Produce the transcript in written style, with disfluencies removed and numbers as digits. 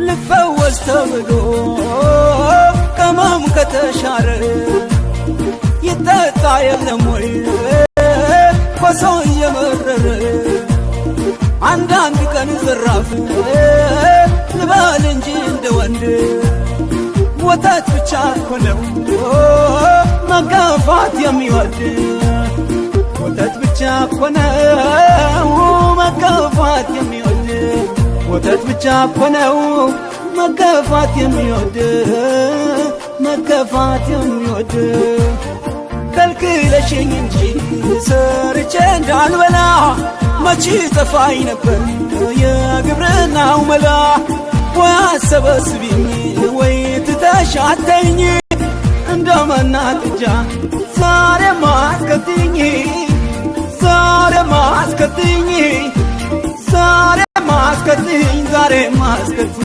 ልፈወስ ተብሎ ቅመም ከተሻረ ይጠጣ የለም ወይ ኮሶ እየመረረ? አንዳንድ ቀን ዘራፍ ልበል እንጂ እንደ ወንድ፣ ወተት ብቻ እኮ ነው መገፋት የሚወድ። ወተት ብቻ እኮ ነው መገፋት የሚወድ። ወተት ብቻ እኮ ነው መገፋት የሚወድ፣ መገፋት የሚወድ። ከልክለሽኝ እንጂ ሰርቼ እንዳልበላ፣ መቼ ጠፋኝ ነበር የግብርናው መላ። ወይ አሰበስቢኝ ወይ ትተሻተኝ፣ እንደ መናጥጃ ዛሬ ማስከትኝ፣ ዛሬ ማስከትኝ፣ ዛሬ ማስከትኝ፣ ዛሬ ማስከትኝ።